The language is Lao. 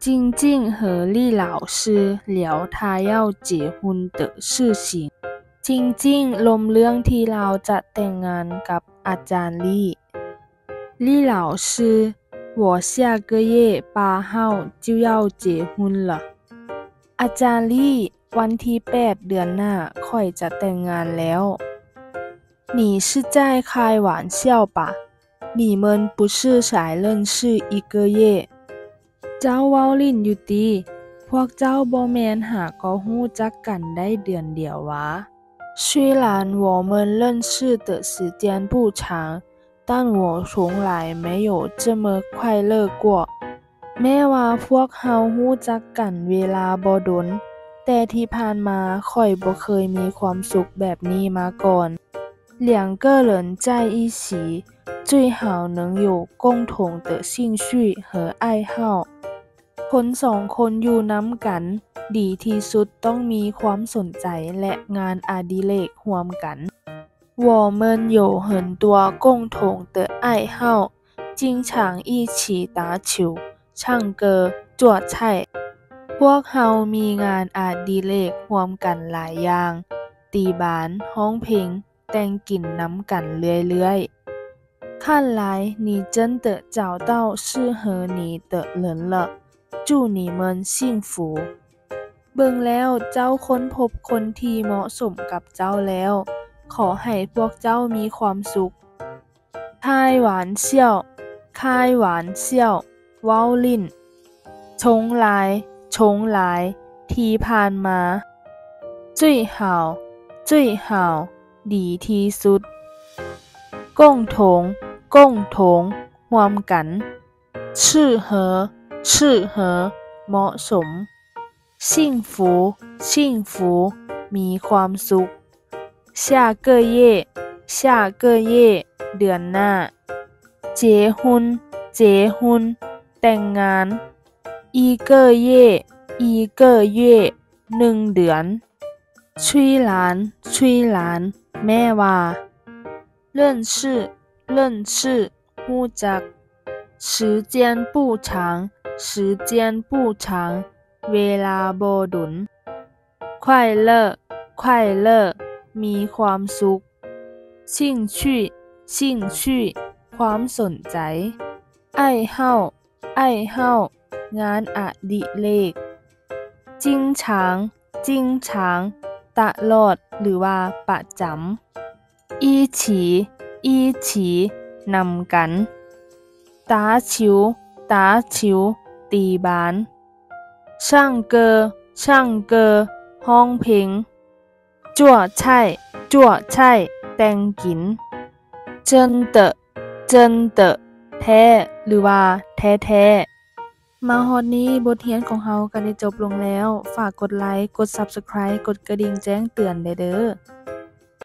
静静和李老师聊她要结婚的事情。 ຈິງຈິງລົມເລື່ອງທີ່ລາວຈະແຕ່ງງານກັບອາຈານລີ. 李老师，我下个月八号就要结婚了。 ອາຈານລີ, ວັນທີແປດເດືອນໜ້າ ຂ້ອຍຈະແຕ່ງງານແລ້ວ. 你是在开玩笑吧？你们不是才认识一个月？ ເຈົ້າເວົ້າຫຼິ້ນຢູ່ຕິ? ພວກເຈົ້າບໍ່ແມ່ນຫາກໍຮູ້ຈັກກັນໄດ້ເດືອນດຽວຫວາ? 虽然我们认识的时间不长，但我从来没有这么快乐过。 ແມ້ວ່າພວກເຮົາຮູ້ຈັກກັນເວລາບໍ່ດົນ, ແຕ່ທີ່ຜ່ານມາຂ້ອຍບໍ່ເຄີຍມີຄວາມສຸກແບບນີ້ມາກ່ອນ. 两个人在一起，最好能有共同的兴趣和爱好。 ຄົນສອງຄົນຢູ່ນຳກັນ ດີທີ່ສຸດຕ້ອງມີຄວາມສົນໃຈ ແລະ ງານອະດິເລກຮ່ວມກັນ. 我们有很多共同的爱好，经常一起打球、唱歌、做菜。 ພວກເຮົາມີງານອະດິເລກຮ່ວມກັນຫຼາຍຢ່າງ, ຕີບານ, ຮ້ອງເພງ, ແຕ່ງກິນນຳກັນເລື້ອຍໆ. 看来你真的找到适合你的人了，祝你们幸福。 ເບິ່ງແລ້ວເຈົ້າຄົ້ນພົບຄົນທີ່ເໝາະສົມກັບເຈົ້າແລ້ວ, ຂໍໃຫ້ພວກເຈົ້າມີຄວາມສຸກ. 开玩笑，开玩笑，ເວົ້າຫຼິ້ນ. 从来，从来，ທີ່ຜ່ານມາ. 最好，最好，ດີທີ່ສຸດ. 共同，共同，ຮ່ວມກັນ. 适合，适合，ເໝາະສົມ. 幸福，幸福，ມີຄວາມສຸກ. 下个月，下个月，ເດືອນໜ້າ. 结婚，结婚，ແຕ່ງງານ. 一个月，一个月，ໜຶ່ງເດືອນ. 虽然，虽然，ແມ້ວ່າ. 认识，认识， ຮູ້ຈັກ. 时间不长，时间不长，ເວລາບໍ່ດົນ. 快乐，快乐，ມີຄວາມສຸກ. 兴趣，兴趣，ຄວາມສົນໃຈ. 爱好，爱好，ງານອະດິເລກ. 经常，经常，ຕະຫຼອດ ຫຼືວ່າປະຈຳ. 一起，一起，ນຳກັນ. 打球，打球，ຕີບານ. 唱歌，唱歌，ຮ້ອງເພງ. 做菜，做菜，ແຕ່ງກິນ. 真的，真的，ແທ້ ຫຼືວ່າແທ້ໆ. ມາຮອດນີ້ ບົດຮຽນຂອງເຮົາກໍໄດ້ຈົບລົງແລ້ວ. ຝາກກົດໄລ, ກົດ Subscribe, ກົດກະດິ່ງແຈ້ງເຕືອນແດ່ເດີ້.